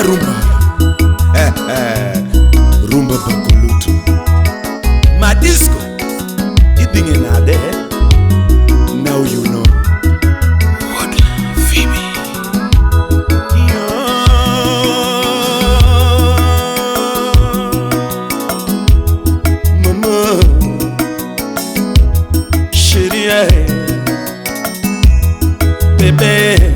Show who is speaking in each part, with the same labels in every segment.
Speaker 1: Sikia rumba. Rumba bakulutu. Madisco. Idinge nade. Now you know.
Speaker 2: What Phoebe.
Speaker 1: Mama. Chérie. Bébé.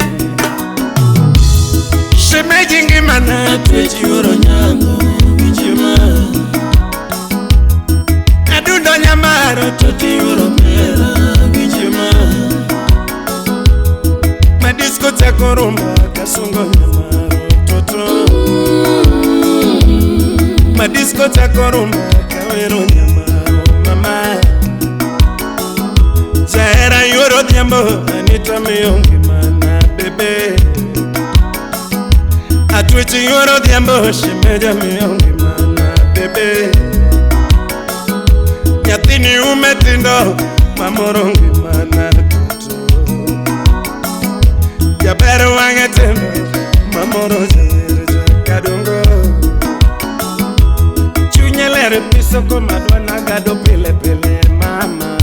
Speaker 1: Shemeji mana twechioro nyango wijima. Adundo nyamaro totioro mera wijima. Madisco chako rumba kasungo nyamaro toto. Madisco chako rumba kawero nyamaro mama. Jahera yuoro dhiambo Anita mionge mana bebe. Atwechi yuoro dhiambo shemeja mionge mana bebe. Nyathini ume tindo mamoro ngimana toto. Jaber wang'e tindo mamoro jawer jakadongo. Chunye ler pisoko madwa nagado pile pile mama.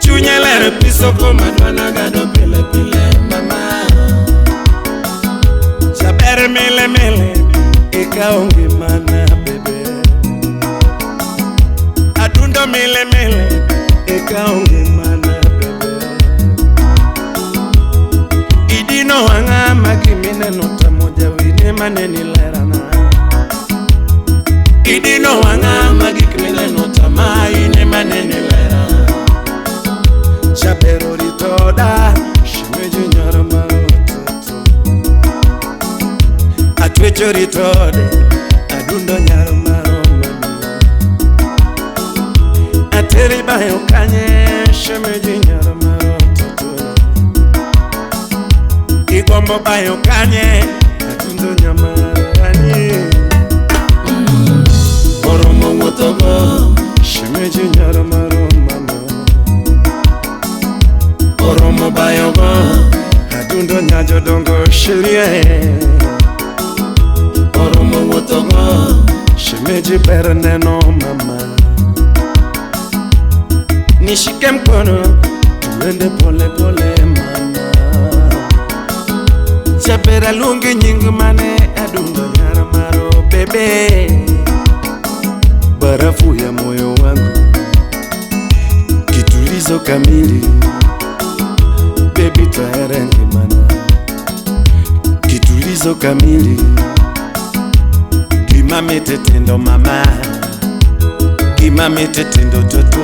Speaker 1: Chunye ler pisoko madwa nagado pile pile mama. Jaber mile mile ikawo ngimana bebe. Adundo mile mile ikawo ngimana bebe. Idino wang'a magimineno tamo jawine maneni lerana. Idino wang'a magik mineno tama ine maneni lera. Jaber oritoda shemeji nyoro marototo. Atwecho ritode adundo nyaro maro mami. Ateri bayo kanye shemeji nyoro marototo. Igombo bayo kanye adundo nyamaro ani. Oromo wuothogo shemeji nyoro maro mama. Oromo bayogo adundo nyajodongo sherie. Oromo wuothogo shemeji ber neno mama. Nishike mkono tuende pole pole mama. Jaber aluongi nying mane adundo nyar maro bebe. Barafu ya moyo wangu kitulizo kamili. Baby tahere ngimana kitulizo kamili. Gima mite tindo mama. Gima mite tindo toto.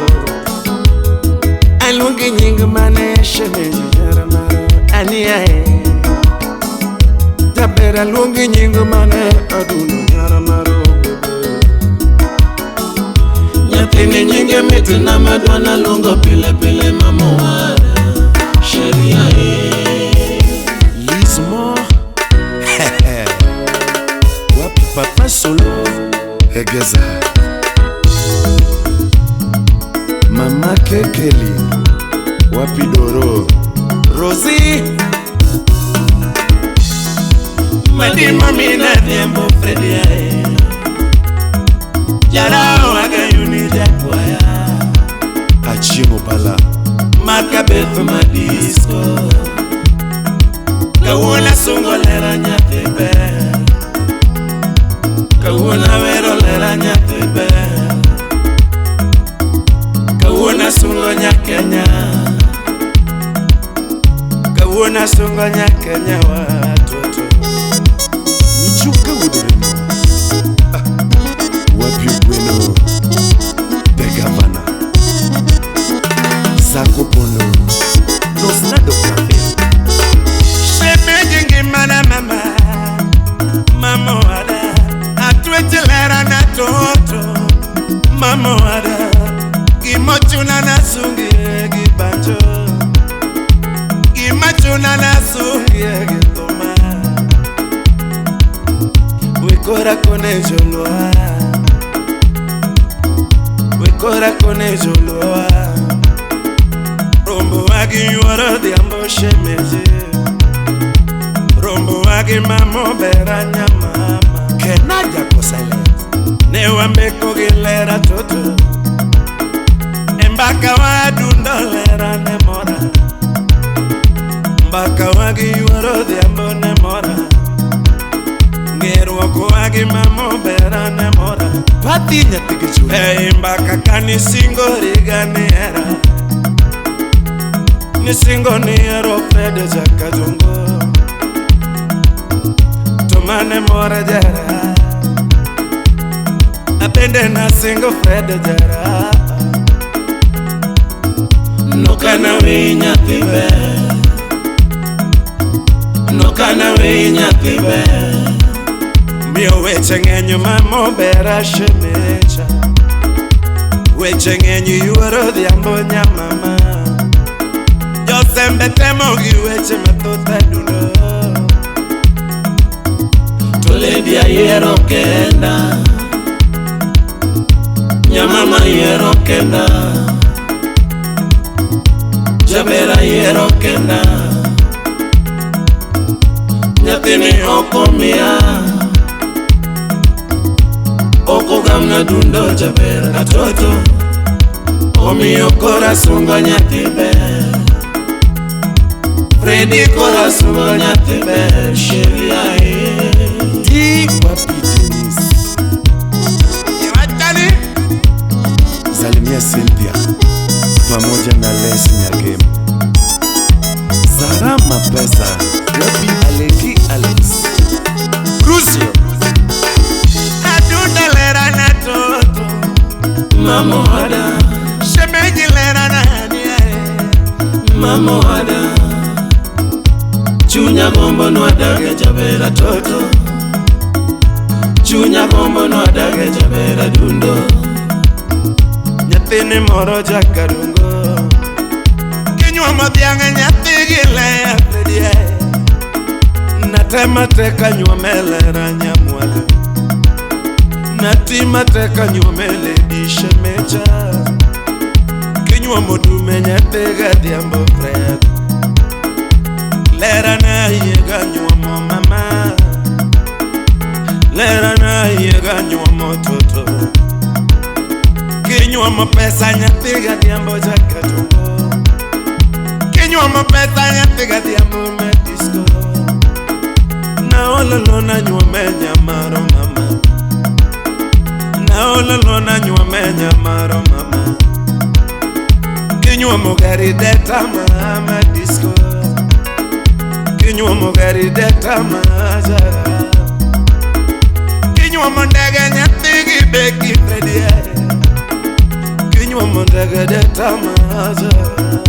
Speaker 1: Aluongi nying mane shemeji nyar maro aniae. Jaber aluongi nying mane adundo nyar maro bebe.
Speaker 2: Nyathini nyinge mitna madwa naluongo pile pile mama wada. Sheria
Speaker 1: Lismo. Wapi papa solo Egeza. Mama Kekeli. Wapi Doro Rosie.
Speaker 2: Madima mina dhiambo Freddy ae. Jarao agayuni jakwaya.
Speaker 1: Achiemo bala
Speaker 2: Makabeth madisco. Kawuono sungo lera nyathi ber. Kawuono awero lera nyathi ber. Kawuono sungo nyakenya. Kawuono sungo nyakenya watoto.
Speaker 1: Michuka wudoremo. Wapi Gweno The Governor. Zako Pono Losnado Cafe.
Speaker 2: Shemeji ngimana mama. Mama wada. Atweche lera na toto. Mama wada. Gimochuna na sungi gi banjo. Gimachuna na sungi gi toma. Wekora kone joloa. Wekora kone joloa. Rombo wagi yuoro dhiambo shemeji. Rombo wagi
Speaker 1: wagi mamo bera nyamama
Speaker 3: Kenaja ko silence
Speaker 1: Ne wambeko gi lera toto Embaka wadundo lera ne mora Mbaka wagi yuoro dhiambo ne mora Ng'eruok wagi mamo bera ne mora
Speaker 3: Pati nyathi gi chuny
Speaker 1: Ei mbaka kanisingo riga ni hera Nisingo ni hero Fred Jakadongo To mane mora jara Abende nasingo Fred jara
Speaker 2: Nokana wi nyathi ber Nokana wi nyathi ber
Speaker 1: Miyo weche ng'eny mamo bera shemecha Weche ng'eny yuoro dhiambo nyamama Josembe temo gi weche mathoth adundo
Speaker 2: To lady ayiero kenda Nyamama ayiero kenda Jaber ayiero kenda Nyathini ok omiya Ok ogamna dundo jaber atoto Omiyo koro asungo nyathi ber Freddy koro asungo nyathi ber Sheria
Speaker 3: Di wapi Denise
Speaker 1: Iwachani
Speaker 3: Salimia Cynthia pamoja na Les Nyagem Sara Mapesa wapi Aleki Alex Rusio
Speaker 1: Adundo lera na toto
Speaker 2: Mamo hada
Speaker 1: Shemeji lera na hania
Speaker 2: Mamo hada Chunya gombo nwadage jaber atoto Chunya gombo nwadage jaber adundo
Speaker 1: Nyathini moro Jakadongo Kinyuomo dhiang' nyathi gi leya Freddy Natema tek anyuome lera nyamwalo Natima tek anyuome lady shemecha Kinyuomo dume nyathi gadhiambo Fred Lera na yiega nyuomo mama Lera na yiega nyuomo toto Kinyuomo pesa nyathi gadhiambo Jakadongo Kinyuomo pesa nyathi gadhiambo me disco Naololo na nyuome nyamaro mama Naololo na nyuome nyamaro mama Kinyuomo gari deta mama disco Kinyuomo gari deta majara Kinyuomo ndege nyathi gi beki Freddy Kinyuomo ndege deta majara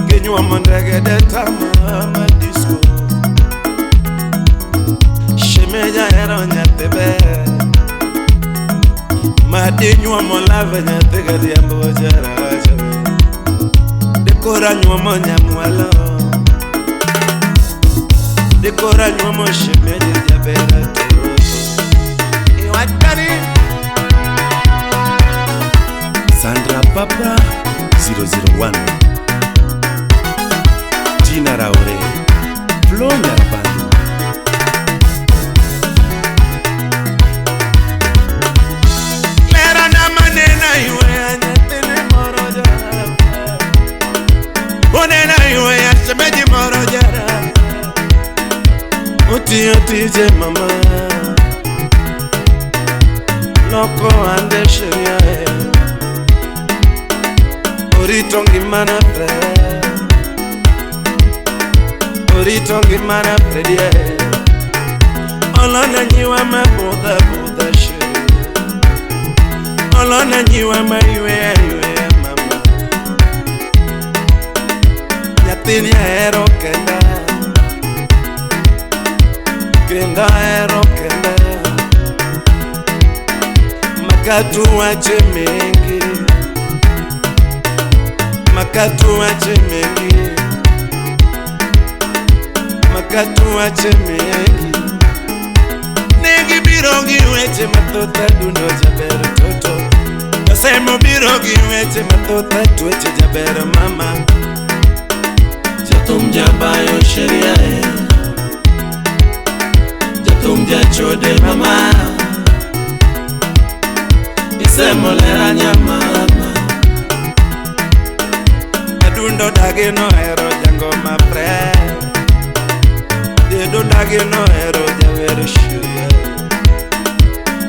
Speaker 1: Kinyuomo ndege deta mama disco Shemeja hero nyathi ber Madi nyuomo lave nyathi gadhiambo jara jaber Dekora nyuomo nyamwalo Dekora nyuomo shemeji jaber atoro Iwachani
Speaker 3: Sandra Baba 001 Gina Raure Flo Nyarbandu
Speaker 1: Lera na manena iwe nyathini moro jara Onena iwe shemeji moro jara Otiyo tije mama Loko ande sheria Orito ngimana Fred Orito ngimana Freddy Olona nyiwa mabudha budha sheria Olona nyiwa maywe ywe mama Nyathini ahero kenda Kendo ahero kenda Makatu wache mengi Makatu wache mengi Makatu wache mengi Negi biro gi weche mathoth adundo jaber toto Osemo biro gi weche mathoth atueche jaber mama
Speaker 2: Jathum jabayo sheria e. Jachode mama Isemolera nyamama
Speaker 1: Adundo dagi nohero jangoma pre Dedo dagi nohero jawer shiria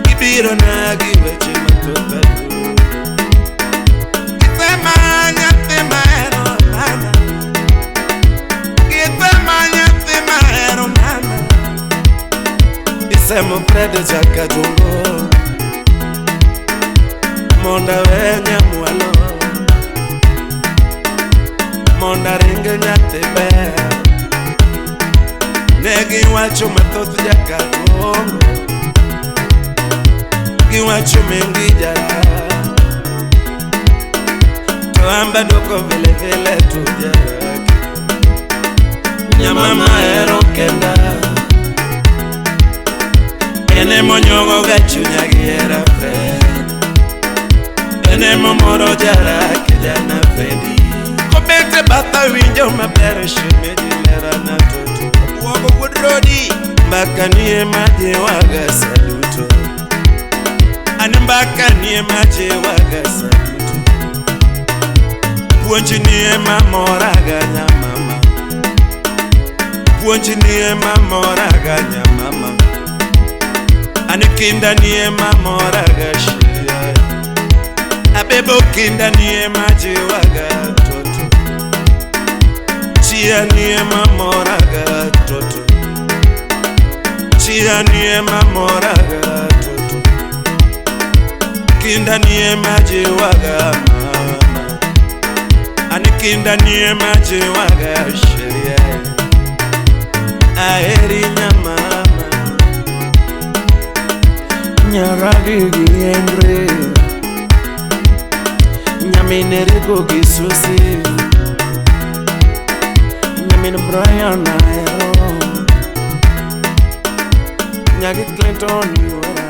Speaker 1: Gibiro na gi weche mathoth adundo Githema nyathi mahero mama Githema nyathi mahero mama Isemo Fred Jakadungo Monda we nyamwalo Monda ring nyathi ber Ne giwacho mathoth Jakadungo Giwacho mengi jara To amba doko vile vile tu jaraki
Speaker 2: Nyamama hero kenda
Speaker 1: Ene monyogo ga chunya gi hera Fred Ene momoro jaraki jana Fredi Kobete batha winjo maber shemeji lera na toto Obuogo wuod Rodi Mbaka nie majiwaga sa duto An mbaka nie majiwaga sa duto Puonj nie mamoraga nyamama Puonj nie mamoraga nyamama An kinda nie mamoraga shiria Abebo kinda nie majiwaga toto Chia nie mamoraga toto Chia nie mamoraga toto Kinda nie majiwaga mama An kinda nie majiwaga shiria Aheri nyamama
Speaker 2: Nyaragi gi Henry Nyamine Rico gi Susi Nyamin Brian ahero Nyagi Clinton yuora